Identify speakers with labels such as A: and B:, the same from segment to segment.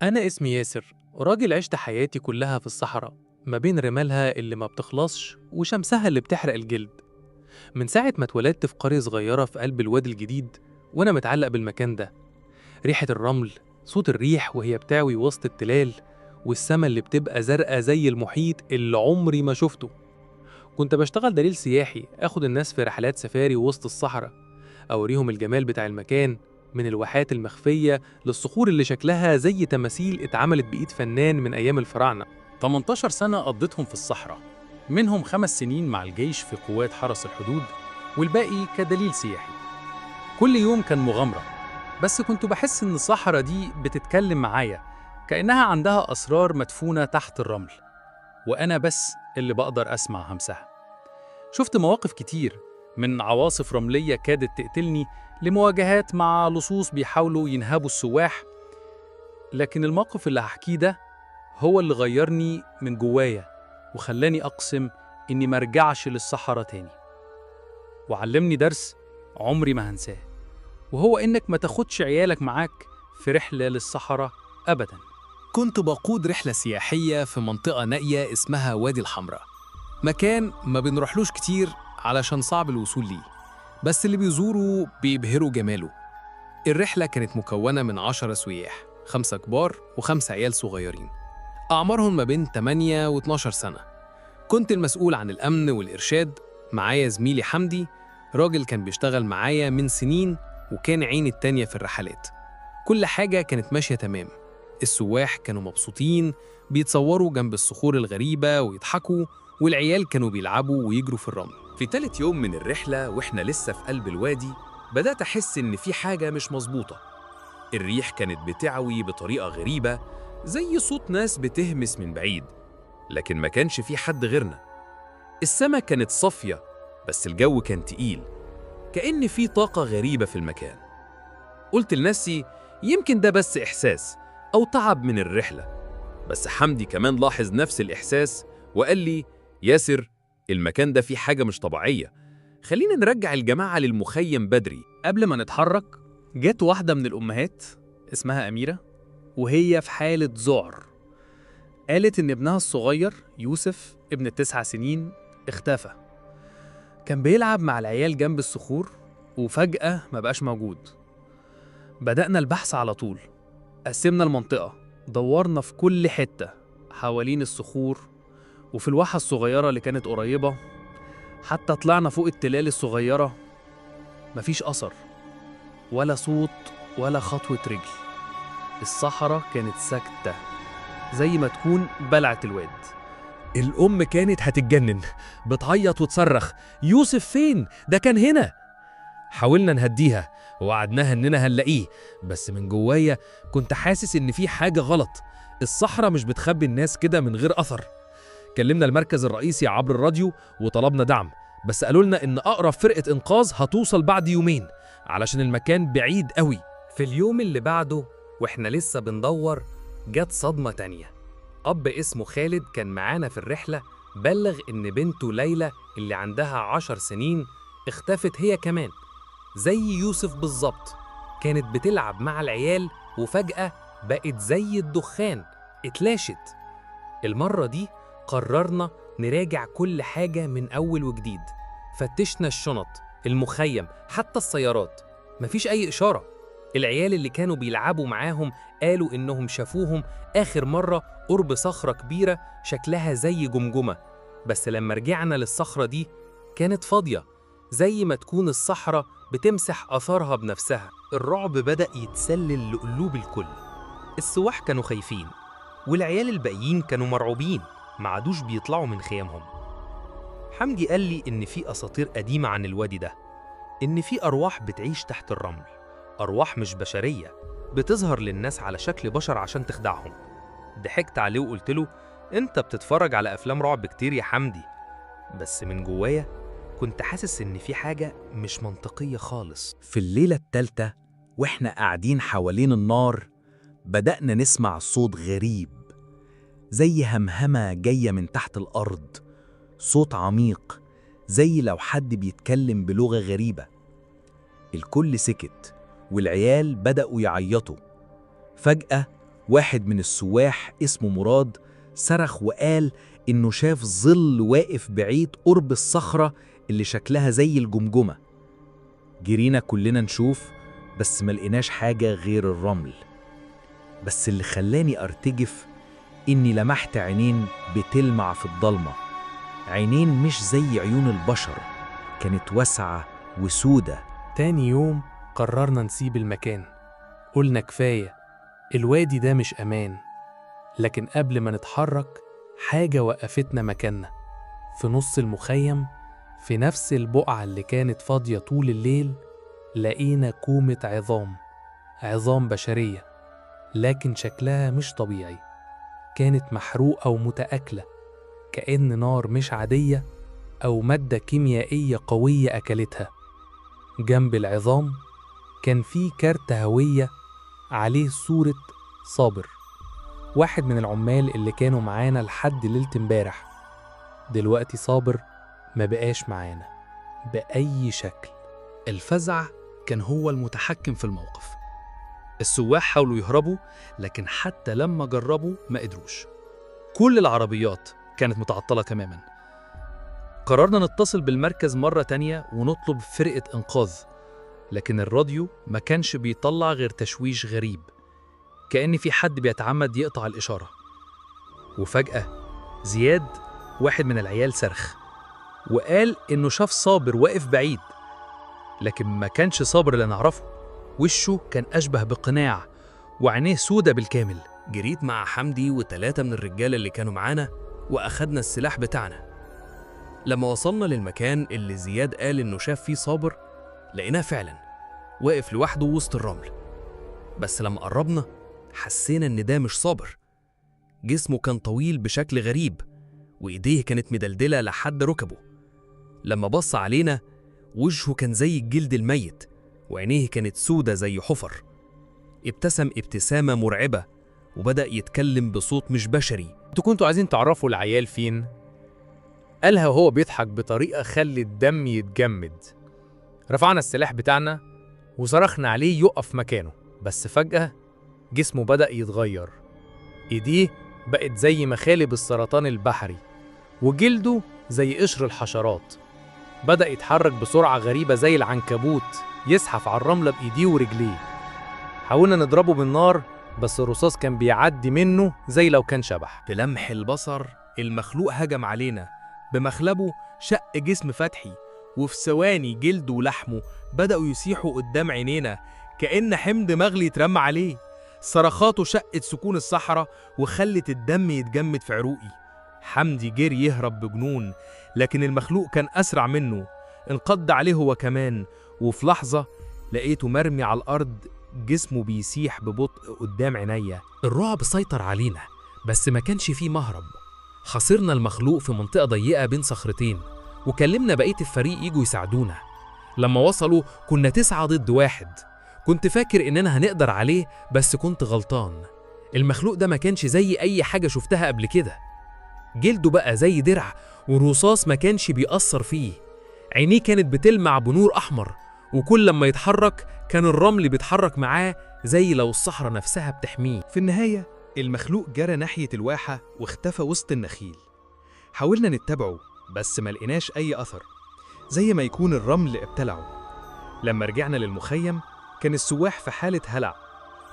A: أنا اسمي ياسر، راجل عشت حياتي كلها في الصحراء، ما بين رمالها اللي ما بتخلصش وشمسها اللي بتحرق الجلد. من ساعة ما اتولدت في قرية صغيرة في قلب الوادي الجديد وأنا متعلق بالمكان ده. ريحة الرمل، صوت الريح وهي بتعوي وسط التلال، والسما اللي بتبقى زرقاء زي المحيط اللي عمري ما شفته. كنت بشتغل دليل سياحي، آخد الناس في رحلات سفاري وسط الصحراء، أوريهم الجمال بتاع المكان، من الواحات المخفية للصخور اللي شكلها زي تماثيل اتعملت بإيد فنان من أيام الفراعنة.
B: 18 سنة قضيتهم في الصحراء، منهم 5 سنين مع الجيش في قوات حرس الحدود، والباقي كدليل سياحي. كل يوم كان مغامرة، بس كنت بحس إن الصحراء دي بتتكلم معايا، كأنها عندها أسرار مدفونة تحت الرمل، وأنا بس اللي بقدر أسمع همسها. شفت مواقف كتير، من عواصف رملية كادت تقتلني لمواجهات مع لصوص بيحاولوا ينهبوا السواح. لكن الموقف اللي هحكيه ده هو اللي غيرني من جوايا وخلاني أقسم إني مرجعش للصحراء تاني، وعلمني درس عمري ما هنساه، وهو إنك ما تاخدش عيالك معاك في رحلة للصحراء أبداً.
C: كنت بقود رحلة سياحية في منطقة نائية اسمها وادي الحمراء، مكان ما بنروحلوش كتير علشان صعب الوصول ليه، بس اللي بيزوروا بيبهروا جماله. الرحلة كانت مكونة من 10 سياح، 5 كبار و5 عيال صغيرين، أعمارهم ما بين 8 و 12 سنة. كنت المسؤول عن الأمن والإرشاد، معايا زميلي حمدي، راجل كان بيشتغل معايا من سنين وكان عين التانية في الرحلات. كل حاجة كانت ماشية تمام، السواح كانوا مبسوطين، بيتصوروا جنب الصخور الغريبة ويضحكوا، والعيال كانوا بيلعبوا ويجروا في الرمل.
D: في تالت يوم من الرحلة وإحنا لسه في قلب الوادي، بدأت أحس إن في حاجة مش مظبوطة. الريح كانت بتعوي بطريقة غريبة، زي صوت ناس بتهمس من بعيد، لكن ما كانش في حد غيرنا. السما كانت صافية، بس الجو كان تقيل، كأن في طاقة غريبة في المكان. قلت لنفسي يمكن ده بس إحساس أو تعب من الرحلة، بس حمدي كمان لاحظ نفس الإحساس وقال لي: ياسر، المكان ده فيه حاجة مش طبيعية، خلينا نرجع الجماعة للمخيم بدري.
E: قبل ما نتحرك جت واحدة من الأمهات اسمها أميرة، وهي في حالة ذعر. قالت إن ابنها الصغير يوسف ابن 9 سنين اختفى. كان بيلعب مع العيال جنب الصخور وفجأة ما بقاش موجود. بدأنا البحث على طول، قسمنا المنطقة، دورنا في كل حتة حوالين الصخور وفي الواحة الصغيرة اللي كانت قريبة، حتى طلعنا فوق التلال الصغيرة. مفيش أثر، ولا صوت، ولا خطوة رجل. الصحراء كانت ساكتة زي ما تكون بلعت الواد.
F: الأم كانت هتتجنن، بتعيط وتصرخ: يوسف فين؟ ده كان هنا. حاولنا نهديها ووعدناها إننا هنلاقيه، بس من جوايا كنت حاسس إن في حاجة غلط. الصحراء مش بتخبي الناس كده من غير أثر. كلمنا المركز الرئيسي عبر الراديو وطلبنا دعم، بس قالوا لنا إن أقرب فرقة إنقاذ هتوصل بعد يومين علشان المكان بعيد قوي.
G: في اليوم اللي بعده وإحنا لسه بندور جت صدمة تانية. أب اسمه خالد كان معانا في الرحلة، بلغ إن بنته ليلى اللي عندها 10 سنين اختفت هي كمان زي يوسف بالظبط. كانت بتلعب مع العيال وفجأة بقت زي الدخان، اتلاشت. المرة دي قررنا نراجع كل حاجة من أول وجديد. فتشنا الشنط، المخيم، حتى السيارات، مفيش أي إشارة. العيال اللي كانوا بيلعبوا معاهم قالوا إنهم شافوهم آخر مرة قرب صخرة كبيرة شكلها زي جمجمة، بس لما رجعنا للصخرة دي كانت فاضية، زي ما تكون الصحراء بتمسح آثارها بنفسها.
H: الرعب بدأ يتسلل لقلوب الكل. السواح كانوا خايفين، والعيال الباقيين كانوا مرعوبين، ما عادوش بيطلعوا من خيامهم. حمدي قال لي إن في أساطير قديمة عن الوادي ده، إن في أرواح بتعيش تحت الرمل، أرواح مش بشرية بتظهر للناس على شكل بشر عشان تخدعهم. ضحكت عليه وقلت له: أنت بتتفرج على أفلام رعب كتير يا حمدي. بس من جوايا كنت حاسس إن في حاجة مش منطقية خالص.
I: في الليلة التالتة وإحنا قاعدين حوالين النار بدأنا نسمع صوت غريب، زي همهمة جاية من تحت الأرض، صوت عميق زي لو حد بيتكلم بلغة غريبة. الكل سكت والعيال بدأوا يعيطوا. فجأة واحد من السواح اسمه مراد صرخ وقال إنه شاف ظل واقف بعيد قرب الصخرة اللي شكلها زي الجمجمة. جرينا كلنا نشوف، بس ما لقيناش حاجة غير الرمل. بس اللي خلاني أرتجف إني لمحت عينين بتلمع في الضلمة، عينين مش زي عيون البشر، كانت واسعة وسودة.
A: تاني يوم قررنا نسيب المكان، قلنا كفاية، الوادي ده مش أمان. لكن قبل ما نتحرك حاجة وقفتنا مكاننا في نص المخيم، في نفس البقعة اللي كانت فاضية طول الليل. لقينا كومة عظام، عظام بشرية، لكن شكلها مش طبيعي. كانت محروقة ومتآكلة، كأن نار مش عادية أو مادة كيميائية قوية أكلتها. جنب العظام كان في كارت هوية عليه صورة صابر، واحد من العمال اللي كانوا معانا لحد ليلة امبارح. دلوقتي صابر ما بقاش معانا بأي شكل.
E: الفزع كان هو المتحكم في الموقف. السواح حاولوا يهربوا، لكن حتى لما جربوا ما قدروش. كل العربيات كانت متعطلة تماما. قررنا نتصل بالمركز مرة تانية ونطلب فرقة إنقاذ، لكن الراديو ما كانش بيطلع غير تشويش غريب، كأن في حد بيتعمد يقطع الإشارة. وفجأة زياد واحد من العيال صرخ وقال إنه شاف صابر واقف بعيد، لكن ما كانش صابر اللي نعرفه. وشه كان أشبه بقناع وعينيه سودة بالكامل.
G: جريت مع حمدي و3 من الرجالة اللي كانوا معانا وأخدنا السلاح بتاعنا. لما وصلنا للمكان اللي زياد قال إنه شاف فيه صابر، لقيناه فعلا واقف لوحده وسط الرمل. بس لما قربنا حسينا إن ده مش صابر. جسمه كان طويل بشكل غريب، وإيديه كانت مدلدلة لحد ركبه. لما بص علينا وجهه كان زي الجلد الميت، وعينيه كانت سودة زي حفر. ابتسم ابتسامة مرعبة وبدأ يتكلم بصوت مش بشري.
J: انتوا كنتوا عايزين تعرفوا العيال فين؟ قالها وهو بيضحك بطريقة خلت الدم يتجمد. رفعنا السلاح بتاعنا وصرخنا عليه يقف مكانه، بس فجأة جسمه بدأ يتغير. ايديه بقت زي مخالب السرطان البحري، وجلده زي قشر الحشرات. بدأ يتحرك بسرعة غريبة زي العنكبوت، يزحف على الرملة بإيديه ورجليه. حاولنا نضربه بالنار، بس الرصاص كان بيعدي منه زي لو كان شبح.
K: في لمح البصر المخلوق هجم علينا بمخلبه، شق جسم فتحي، وفي ثواني جلده ولحمه بدأوا يسيحوا قدام عينينا كأن حمض مغلي اترمى عليه. صرخاته شقت سكون الصحراء وخلت الدم يتجمد في عروقي. حمدي جري يهرب بجنون، لكن المخلوق كان أسرع منه، انقض عليه هو كمان، وفي لحظة لقيته مرمي على الأرض، جسمه بيسيح ببطء قدام عينيا.
G: الرعب سيطر علينا، بس ما كانش فيه مهرب. خسرنا المخلوق في منطقة ضيقة بين صخرتين، وكلمنا بقية الفريق يجوا يساعدونا. لما وصلوا كنا 9 ضد 1. كنت فاكر إننا هنقدر عليه، بس كنت غلطان. المخلوق ده ما كانش زي أي حاجة شفتها قبل كده. جلده بقى زي درع، والرصاص ما كانش بيأثر فيه. عينيه كانت بتلمع بنور أحمر، وكل لما يتحرك كان الرمل بيتحرك معاه زي لو الصحراء نفسها بتحميه.
D: في النهاية المخلوق جرى ناحية الواحة واختفى وسط النخيل. حاولنا نتبعه بس ما لقيناش أي أثر، زي ما يكون الرمل ابتلعه. لما رجعنا للمخيم كان السواح في حالة هلع.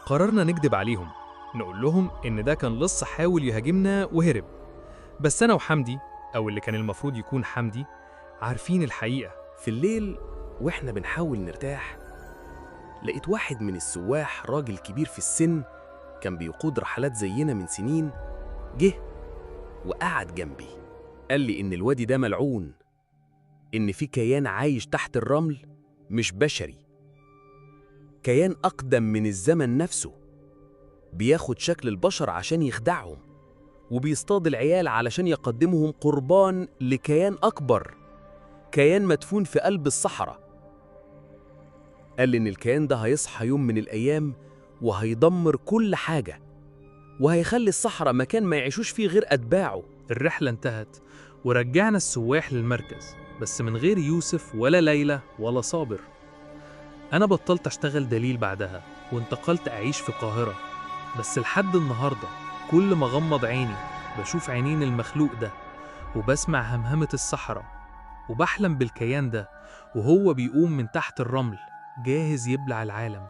D: قررنا نكذب عليهم، نقول لهم إن ده كان لص حاول يهاجمنا وهرب. بس أنا وحمدي، أو اللي كان المفروض يكون حمدي، عارفين الحقيقة.
L: في الليل وإحنا بنحاول نرتاح، لقيت واحد من السواح، راجل كبير في السن كان بيقود رحلات زينا من سنين، جه وقعد جنبي. قال لي إن الوادي ده ملعون، إن في كيان عايش تحت الرمل مش بشري، كيان أقدم من الزمن نفسه، بياخد شكل البشر عشان يخدعهم، وبيصطاد العيال علشان يقدمهم قربان لكيان أكبر، كيان مدفون في قلب الصحراء. قال لي إن الكيان ده هيصحى يوم من الأيام وهيدمر كل حاجة، وهيخلي الصحراء مكان ما يعيشوش فيه غير أتباعه.
E: الرحلة انتهت ورجعنا السواح للمركز، بس من غير يوسف ولا ليلى ولا صابر. أنا بطلت أشتغل دليل بعدها وانتقلت أعيش في القاهرة،
A: بس لحد النهاردة كل ما غمض عيني بشوف عينين المخلوق ده، وبسمع همهمة الصحراء، وبحلم بالكيان ده وهو بيقوم من تحت الرمل جاهز يبلع العالم.